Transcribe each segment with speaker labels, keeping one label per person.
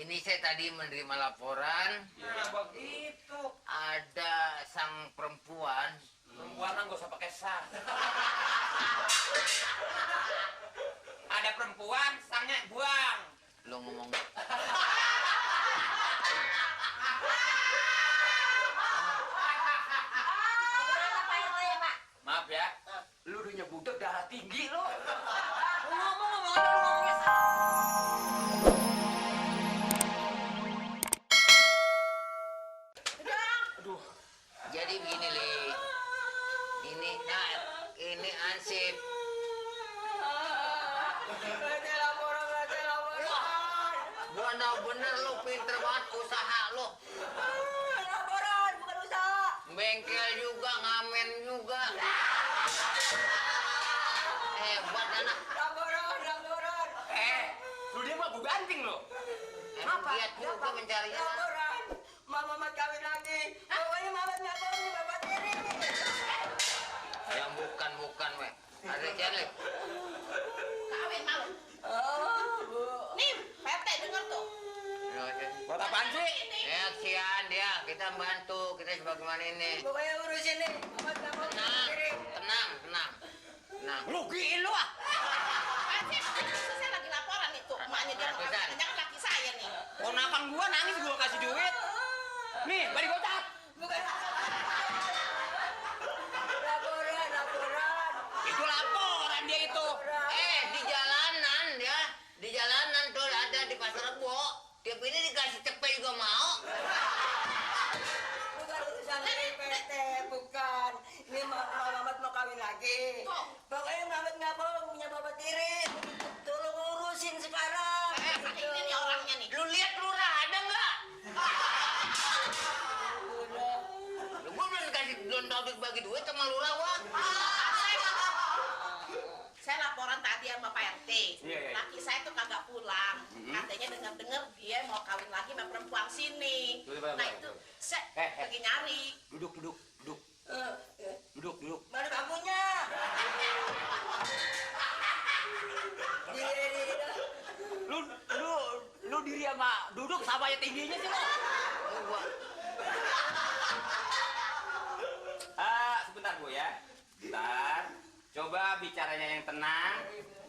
Speaker 1: Ini saya tadi menerima laporan.
Speaker 2: Ya begitu.
Speaker 1: Ada sang perempuan.
Speaker 2: Perempuan nggak usah pakai sang. Ada perempuan, sangnya buang.
Speaker 1: Lo ngomong.
Speaker 2: Maaf ya, lu udah budek darah tinggi lu.
Speaker 1: Aduh. Jadi begini, Li. Ini ansip. Bener lu pinter banget usaha lu.
Speaker 3: Laporan, bukan usaha.
Speaker 1: Bengkel juga, ngamen juga. Hebat anak.
Speaker 3: Laporan.
Speaker 2: Lu dia mah gua banting lu.
Speaker 1: Emang giat juga mencarinya.
Speaker 3: Laporan. Mama kawin lagi. Pokoknya mama nggak bohong, bapak tiri.
Speaker 1: Yang bukan, we. Ada channel.
Speaker 4: Kawin malu.
Speaker 3: Oh, Bu.
Speaker 4: Nih, PT denger tuh.
Speaker 2: Buat apaan sih?
Speaker 1: Ya, kesian dia. Kita bantu. Kita sebagaimana ini.
Speaker 3: Pokoknya urusin nih. Mama nggak bohong, bapak
Speaker 1: Tenang,
Speaker 3: tiri.
Speaker 1: tenang.
Speaker 2: Rugiin lu ah.
Speaker 4: Pasti saya lagi laporan itu. Emaknya dia mau kawin. Jangan laki saya nih.
Speaker 2: Ponakan gua nangis gua kasih duit. Nih, balik gocap.
Speaker 3: Bukan. Laporan.
Speaker 2: Itu laporan dia itu.
Speaker 1: Di jalanan tuh ada di pasar Rebo. Tiap ini dikasih cepet juga mau.
Speaker 3: Bukan urusan dari PT, bukan. Ini Mamat mau kawin lagi. Pokoknya Mamat nggak bohong, punya bapak tiri. Tolong urusin sekarang.
Speaker 4: Ini nih orangnya nih.
Speaker 1: Lu lihat lurah ada nggak? Lu gua belum tahu bagi duit sama lurah wah.
Speaker 4: Saya laporan tadi sama Pak RT.
Speaker 2: Iya.
Speaker 4: Laki saya tuh kagak pulang. Katanya dengar-dengar dia mau kawin lagi sama perempuan sini. Nah itu saya pergi nyari.
Speaker 2: Duduk.
Speaker 3: Mana bangkunya? Diri.
Speaker 2: Lu diri sama duduk sama aja tingginya sih lu. Sebentar Bu ya. Bentar. Coba bicaranya yang tenang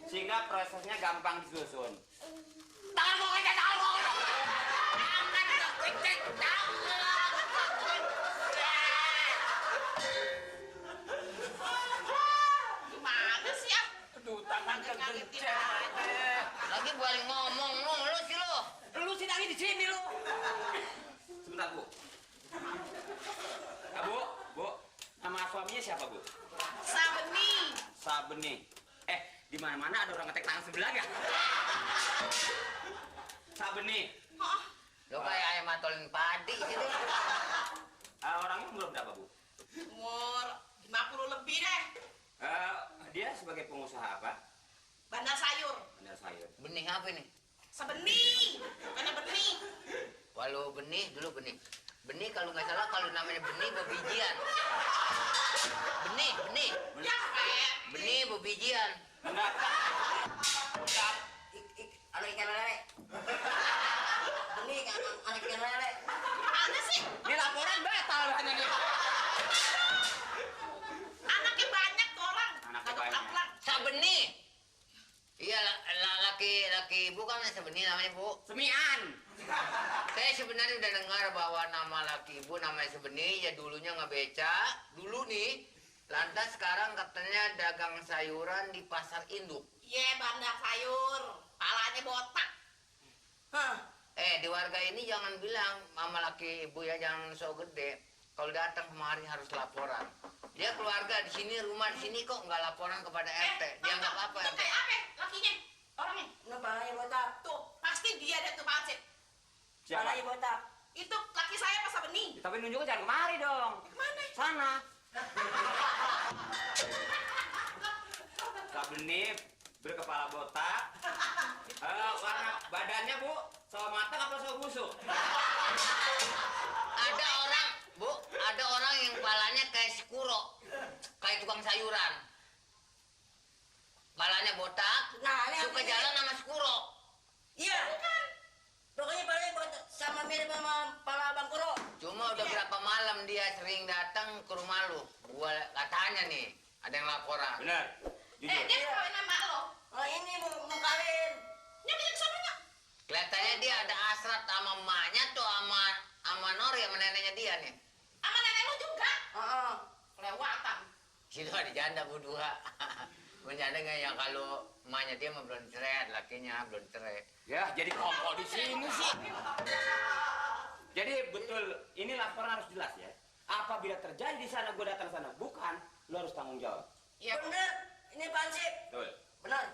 Speaker 2: sehingga prosesnya gampang disusun. Tangan gua kayak tangan gua.
Speaker 4: Gimana sih ah?
Speaker 2: Aduh, tangan
Speaker 4: Ngagetin
Speaker 2: kegencet.
Speaker 4: aja.
Speaker 1: Lagi balik ngomong lu sih lu.
Speaker 2: Lu sidangnya di sini lu. Sebentar Bu. Bu. Nama suaminya siapa Bu? Sabeni. Di mana-mana ada orang ngetek tangan sebelah ya? Sabeni.
Speaker 1: Lu kayak ayam matolin padi gitu.
Speaker 2: Orangnya umur berapa Bu?
Speaker 4: Umur 50 lebih deh.
Speaker 2: Dia sebagai pengusaha apa?
Speaker 4: Bandar sayur.
Speaker 2: Bandar sayur.
Speaker 1: Benih apa nih?
Speaker 4: Sebenih. Bukannya benih.
Speaker 1: Walau benih dulu benih. Benih kalau nggak salah kalau namanya benih bebijian. Benih.
Speaker 4: Ya,
Speaker 1: Benih bebijian.
Speaker 2: Enggak.
Speaker 3: Anak ikan lele. Ini kan anak ikan lele.
Speaker 4: Mana sih?
Speaker 2: Ini laporan batal bahannya nih.
Speaker 4: Anaknya banyak tuh orang.
Speaker 2: Anaknya
Speaker 4: Kagak
Speaker 2: banyak.
Speaker 4: pulang-pulang.
Speaker 1: Sabeni. Iya, laki bukan Sabeni namanya Bu.
Speaker 2: Semian.
Speaker 1: Saya sebenarnya udah dengar bahwa nama laki ibu namanya Sabeni ya dulunya ngebeca dulu nih. Lantas sekarang katanya dagang sayuran di pasar induk.
Speaker 4: Iya, bandar sayur. Palanya botak.
Speaker 1: Di warga ini jangan bilang mama laki ibu ya jangan so gede. Kalau datang kemari harus laporan. Dia keluarga di sini, rumah di sini kok nggak laporan kepada RT. Dianggap apa
Speaker 4: Itu
Speaker 1: RT?
Speaker 4: kayak apa? Lakinya? Orangnya?
Speaker 3: Palanya botak.
Speaker 4: Tuh, pasti dia ada tuh Pak Ansip.
Speaker 3: Palanya botak.
Speaker 4: Itu laki saya pas benih.
Speaker 2: Tapi nunjuknya jangan kemari dong.
Speaker 4: Kemana?
Speaker 2: Sana. Sabeni berkepala botak. Warna badannya Bu, sawo matang apa sawo busuk?
Speaker 1: Ada orang yang palanya kayak si Kuro, kayak tukang sayuran. Palanya botak,
Speaker 3: Nah, ini
Speaker 1: suka
Speaker 3: apa
Speaker 1: jalan
Speaker 3: ini?
Speaker 1: sama si Kuro.
Speaker 3: Iya. Pokoknya palanya mirip sama pala Bang Kuro.
Speaker 1: Cuma udah berapa malam dia sering datang ke rumah lu. Gua katanya nih, ada yang laporan.
Speaker 2: Benar. Jujur.
Speaker 4: Dia kawin sama lo.
Speaker 3: Oh ini mau kawin.
Speaker 4: Nya bisa kesana nggak?
Speaker 1: Kelihatannya dia ada hasrat sama emaknya tuh sama Nori sama neneknya dia nih.
Speaker 4: Sama nenek lo juga.
Speaker 3: Heeh.
Speaker 4: Kelewatan.
Speaker 1: Situ ada janda berdua. Menjanda nggak yang kalau emaknya dia mah belum cerai, lakinya belum cerai.
Speaker 2: Ya, jadi kongkol di sini sih. Jadi betul, ini laporan harus jelas ya. Apabila terjadi di sana, gue datang sana, bukan, lo harus tanggung jawab.
Speaker 4: Iya.
Speaker 3: Bener. Ini pansip.
Speaker 2: Betul.
Speaker 3: Benar.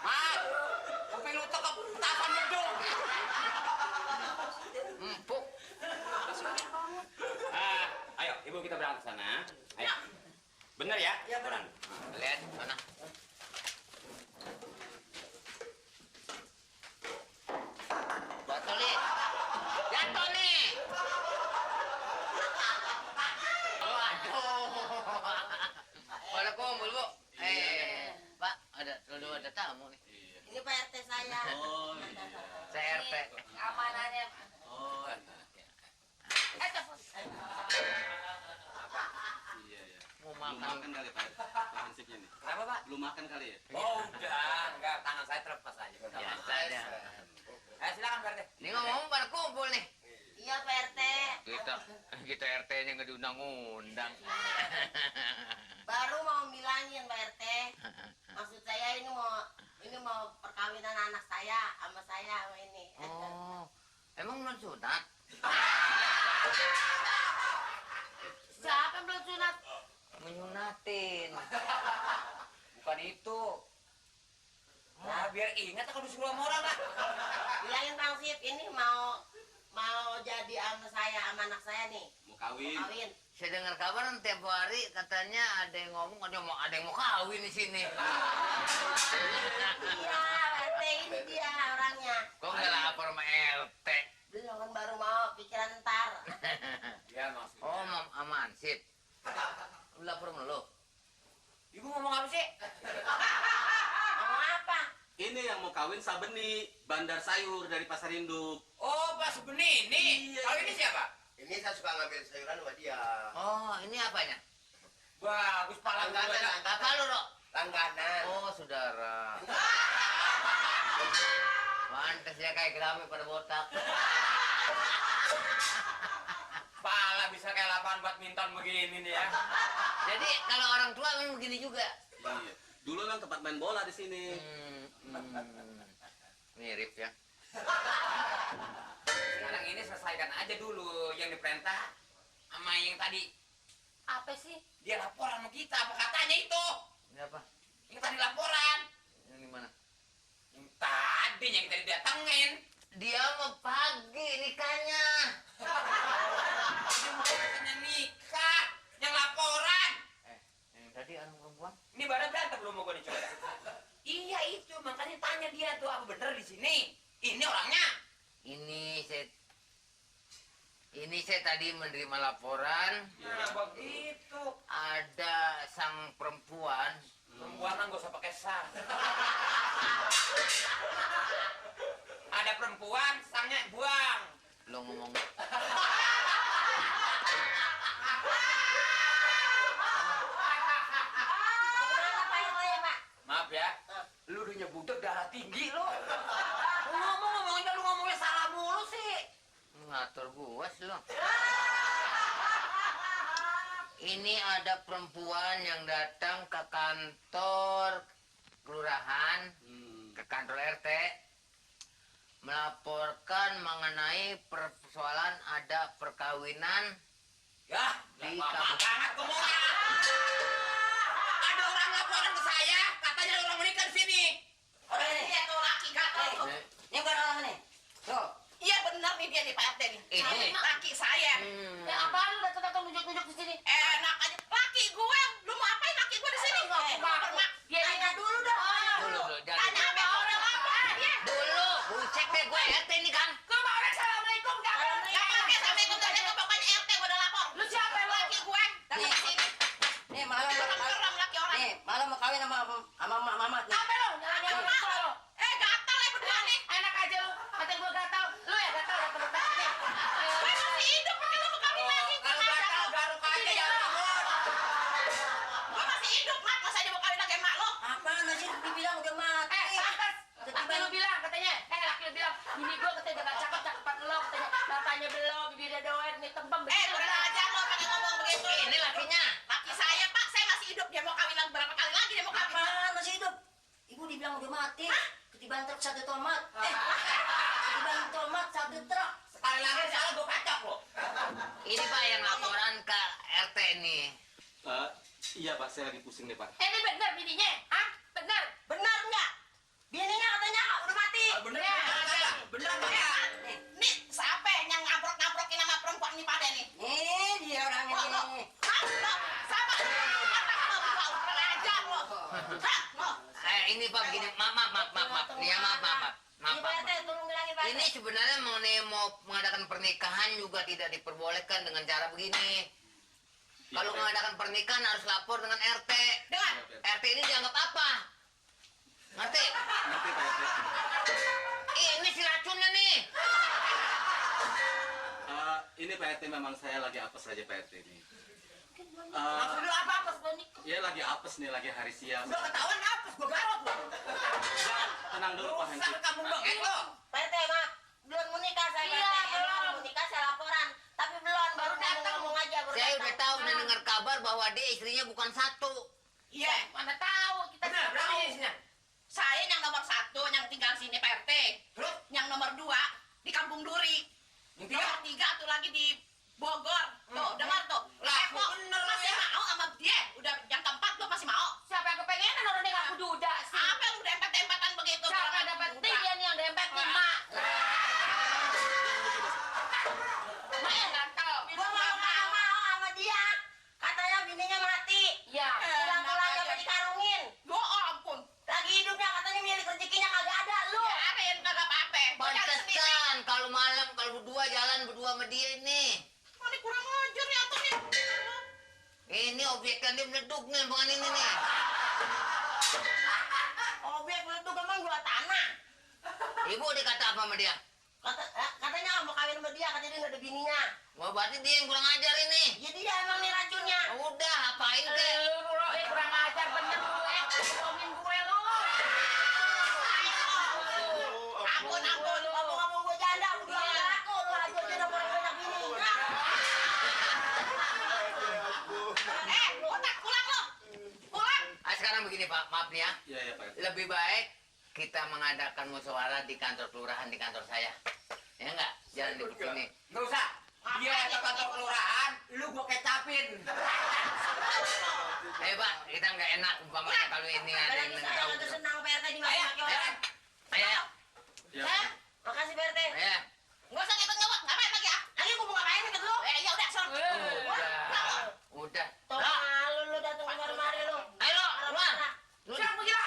Speaker 2: Mat, kuping lu tekap tapan bedung.
Speaker 1: Empuk.
Speaker 2: Ayo, ibu kita berangkat ke sana. Ayo. Bener ya?
Speaker 3: Iya, benar.
Speaker 1: Lihat mana? Jatuh nih. Jatuh nih. Waduh. Pada kumpul, Bu. Pak, ada tamu nih.
Speaker 3: Ini Pak RT saya.
Speaker 1: Saya RT.
Speaker 3: Amanannya.
Speaker 4: Telepon.
Speaker 1: Mau
Speaker 5: Belum
Speaker 1: makan.
Speaker 5: makan kali Pak, hansipnya nih.
Speaker 2: Kenapa, Pak?
Speaker 5: Belum makan kali ya?
Speaker 2: Oh, udah. Enggak, tangan saya terlepas aja.
Speaker 1: Biasa aja.
Speaker 2: Silakan, Pak RT.
Speaker 1: Ini ngomong pada kumpul nih.
Speaker 3: Iya Pak RT.
Speaker 1: Kita RT-nya nggak diundang-undang.
Speaker 3: Baru mau bilangin Pak RT. Maksud saya ini mau perkawinan anak saya sama ini.
Speaker 1: Oh, emang belum sunat?
Speaker 3: Siapa yang belum sunat?
Speaker 1: Menyunatin.
Speaker 2: Bukan itu. Nah, biar ingat aku disuruh sama orang lah.
Speaker 3: Bilangin Bang Sip, ini mau jadi sama saya sama anak saya nih.
Speaker 5: Mau kawin?
Speaker 3: Kawin.
Speaker 1: Saya dengar kabar tiap hari katanya ada yang ngomong ada yang mau kawin di sini.
Speaker 3: Iya, Pak RT ini dia orangnya.
Speaker 1: Kok nggak lapor sama RT?
Speaker 3: Belum kan baru mau pikiran ntar.
Speaker 2: Ya, maksudnya.
Speaker 1: Oh, aman, sip. Lu lapor sama lo?
Speaker 2: Ibu ngomong apa sih?
Speaker 3: Mau apa?
Speaker 5: Ini yang mau kawin Sabeni, bandar sayur dari Pasar Induk.
Speaker 2: Oh, Pak Subeni ini.
Speaker 5: Iya.
Speaker 2: Kalau ini siapa?
Speaker 6: Ini saya suka ngambil sayuran sama dia.
Speaker 1: Oh, ini apanya?
Speaker 2: Bagus, pala
Speaker 6: Langganan,
Speaker 1: Apa lu, Rok?
Speaker 6: langganan.
Speaker 1: Oh, saudara. Mantes ya kayak gerami pada botak.
Speaker 2: Pala bisa kayak lapangan badminton begini nih ya.
Speaker 1: Jadi kalau orang tua memang begini juga.
Speaker 5: Iya. Dulu memang tempat main bola di sini.
Speaker 1: Mirip ya.
Speaker 2: Sekarang ini selesaikan aja dulu yang diperintah sama yang tadi.
Speaker 3: Apa sih?
Speaker 2: Dia laporan sama kita, apa katanya itu?
Speaker 1: Ini apa?
Speaker 2: Yang tadi laporan.
Speaker 1: Yang di mana?
Speaker 2: Yang tadi yang kita didatengin.
Speaker 1: Dia mau pagi nikahnya.
Speaker 2: Dia mau katanya nikah. Yang laporan.
Speaker 1: Yang tadi anu perempuan?
Speaker 2: Ini baru berantem belum mau gue dicoba. Iya itu, makanya tanya dia tuh apa bener di sini. Ini orangnya.
Speaker 1: Ini saya tadi menerima laporan
Speaker 2: Nah begitu.
Speaker 1: ada sang perempuan.
Speaker 2: Perempuan nggak usah pakai sang. Ada perempuan, sangnya buang.
Speaker 1: Lo ngomong
Speaker 3: Gimana Pak RT ya Pak?
Speaker 2: Maaf ya, lu udah nyebudek darah tinggi lu. Lu ngomongnya salah mulu sih.
Speaker 1: ngatur gua sih lo. Ini ada perempuan yang datang ke kantor kelurahan, ke kantor RT, melaporkan mengenai persoalan ada perkawinan
Speaker 2: Ya,
Speaker 1: Di
Speaker 2: lama
Speaker 1: kampus.
Speaker 2: banget ngomongnya. Ada orang laporan ke saya, katanya ada orang menikah di sini.
Speaker 4: Orang dia tuh laki gatel.
Speaker 1: Eh,
Speaker 3: Ini bukan orang nih. Tuh.
Speaker 4: Iya benar nih dia nih Pak RT nih.
Speaker 1: Ini.
Speaker 4: Laki saya.
Speaker 1: hmm.
Speaker 3: Ya apaan lu datang-datang nunjuk-nunjuk di sini?
Speaker 4: Enak aja. Laki gue. Lu mau apain laki gue di sini?
Speaker 3: Dia nanya dulu dah.
Speaker 1: Dulu, jangan.
Speaker 4: Tanya apa orang apa? Ya.
Speaker 1: Dulu, bucek deh gue RT ini kan.
Speaker 4: Gue mau assalamualaikum. Gak pakai assalamualaikum. Gak pokoknya RT gue udah lapor. Lu siapa yang laki gue?
Speaker 1: Iya.
Speaker 4: bilang, bini gua katanya gak cakep-cakepan lo, katanya bapaknya belum, bibirnya doang, nih tembem begitu.
Speaker 3: Kurang ajar lo pakai ngomong begitu.
Speaker 1: Ini lakinya.
Speaker 4: Laki saya, Pak, saya masih hidup. Dia mau kawin lagi berapa kali lagi dia mau kawin?
Speaker 3: Apaan masih hidup? Ibu dibilang udah mati. Ketiban truk satu tomat. Ketiban tomat satu truk.
Speaker 2: Sekali lagi salah gue kacok lo.
Speaker 1: Ini Pak yang laporan ke RT nih.
Speaker 5: Iya Pak, saya lagi pusing nih Pak.
Speaker 4: Ini bener bininya, hah? Bener?
Speaker 3: Benar enggak? Bininya katanya udah mati.
Speaker 2: Bener
Speaker 4: Ya.
Speaker 2: bener bener.
Speaker 4: Nih, siapa yang ngabrok-ngabrokin sama perempuan ini pada nih?
Speaker 3: Nih dia orangnya
Speaker 4: Lo,
Speaker 3: nih.
Speaker 4: hah? Lo, sama? Lo, kurang ajar lo. Hah? Lo,
Speaker 1: Ini Pak begini, maaf. Nih ya maaf.
Speaker 3: Ini Pak RT tolong bilangin Pak RT.
Speaker 1: Ini sebenarnya mau mengadakan pernikahan juga tidak diperbolehkan dengan cara begini. Kalau mengadakan pernikahan harus lapor dengan RT.
Speaker 4: dengar.
Speaker 1: RT ini dianggap apa? Ngerti?
Speaker 5: Ngerti Pak RT.
Speaker 1: Ini si racunnya nih.
Speaker 5: Ini Pak RT memang saya lagi apes aja Pak RT ini.
Speaker 4: Maksud lu apa sebenarnya?
Speaker 5: Ya lagi apes nih, lagi hari siang.
Speaker 2: Udah ketahuan apes gue garot lo.
Speaker 5: Tenang dulu Pak Hengki.
Speaker 2: Usah kamu dong, lo.
Speaker 3: Pak RT maaf. Belum menikah saya
Speaker 4: Iya,
Speaker 3: Pak RT.
Speaker 4: belum.
Speaker 3: Emang mau nikah saya laporan. Tapi belum baru datang ngomong aja baru
Speaker 1: Saya udah
Speaker 3: datang.
Speaker 1: tahu dan dengar kabar bahwa dia istrinya bukan satu.
Speaker 4: Iya, mana tahu kita
Speaker 2: Bener,
Speaker 4: tidak
Speaker 2: berapa
Speaker 4: tahu.
Speaker 2: isinya?
Speaker 4: Saya yang nomor 1 yang tinggal sini Pak RT.
Speaker 2: Terus?
Speaker 4: Yang nomor 2 di Kampung Duri.
Speaker 2: Yang tiga?
Speaker 4: Nomor 3 tuh lagi di Bogor. Tuh, dengar tuh.
Speaker 2: Lah,
Speaker 4: Epo
Speaker 2: bener
Speaker 4: masih
Speaker 2: ya.
Speaker 4: mau sama dia. Udah yang keempat tuh masih mau. Siapa yang kepengenan orang dia ngaku duda sih? Apa yang udah dempet-dempetan begitu? Siapa dapat dia nih yang dempet nih, Mak? Mak yang gatel.
Speaker 3: Gua mau sama dia. Katanya bininya mati.
Speaker 4: Iya.
Speaker 3: Pulang-pulang gak dikarungin.
Speaker 4: Ya ampun.
Speaker 3: Lagi hidupnya katanya milik rezekinya kagak ada lu.
Speaker 4: Biarin kagak apa-apa. Gua cari sendiri.
Speaker 1: Pantesan kalau malam kalau berdua jalan berdua sama dia ini.
Speaker 4: Oh, ini kurang ajar ya tuh nih.
Speaker 1: Ini objeknya dia meleduk nih bukan ini nih.
Speaker 3: Objek meleduk emang gua tanah.
Speaker 1: Ibu dikata apa sama dia?
Speaker 3: Katanya mau kawin sama dia, katanya dia nggak ada bininya.
Speaker 1: Wah berarti dia yang kurang ajar ini.
Speaker 3: Jadi dia emang nih racunnya.
Speaker 1: Udah apain ke?
Speaker 4: Kurang ajar bener lu, ngomongin gue lu. Ampun,
Speaker 3: Ngomong gua janda, lu bilang
Speaker 4: Iya.
Speaker 3: aku, lu aja udah orang banyak bini.
Speaker 4: Otak, pulang lu. Pulang.
Speaker 1: Sekarang begini Pak, maaf nih ya.
Speaker 5: Iya ya Pak RT.
Speaker 1: Lebih baik kita mengadakan musyawarah di kantor kelurahan di kantor saya. Ya enggak? Jangan di sini.
Speaker 2: Nggak usah. Dia ke kantor kelurahan, lu gue kecapin.
Speaker 1: Pak, kita nggak enak umpamanya kalau ini ada yang
Speaker 3: Apalagi saya
Speaker 1: tahu.
Speaker 3: lagi senang PRT di
Speaker 2: Ayo,
Speaker 3: maki orang.
Speaker 1: Ayo.
Speaker 5: Iya.
Speaker 3: Hah? Makasih PRT.
Speaker 1: Ayo.
Speaker 4: Nggak usah ngikut-ngikut, ngapain lagi ya?
Speaker 3: Lagi gua mau ngapain ikut lu?
Speaker 4: Ya udah, son.
Speaker 1: Udah.
Speaker 3: Tuh, lu datang kemari-mari lu.
Speaker 1: Ayo lo, keluar.
Speaker 3: Marah-marah.
Speaker 1: Lu
Speaker 4: Siapa gila?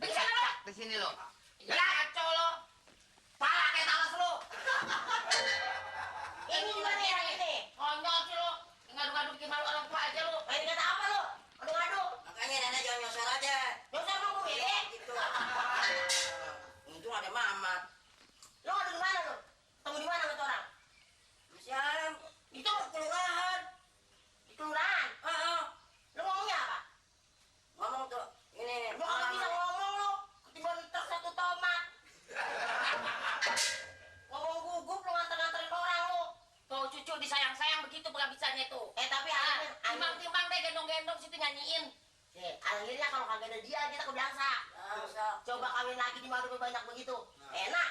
Speaker 1: bisa cak di sini lo.
Speaker 4: Kacau lo.
Speaker 2: Pala kayak talas lu.
Speaker 3: Ini juga nih yang ini.
Speaker 4: Konyol sih lo. Ngadu-ngadu bikin malu orang tua aja lo.
Speaker 3: Main kata apa lu? Adu-adu.
Speaker 6: Makanya nenek jangan nyosor aja.
Speaker 3: Dosa emang gua milih.
Speaker 6: Gitu. Untung ada Mamat.
Speaker 3: Lu ngadu di mana lu? Ketemu di mana sama tuh orang?
Speaker 6: Sialan.
Speaker 3: Itu kelurahan. Di kelurahan? Lu ngomongnya apa?
Speaker 6: Ngomong tuh. Ini.
Speaker 3: Lu kalau bisa ngomong lu, ketiban truk satu tomat. Ngomong gugup lu nganter-nganterin orang lu.
Speaker 4: Tuh cucu disayang-sayang begitu pengabisannya tuh.
Speaker 3: Tapi
Speaker 4: Timbang-timbang deh gendong-gendong situ nyanyiin.
Speaker 3: akhirnya kalau kagak ada dia kita kebiasa. Coba kawin lagi di madu banyak begitu. Enak.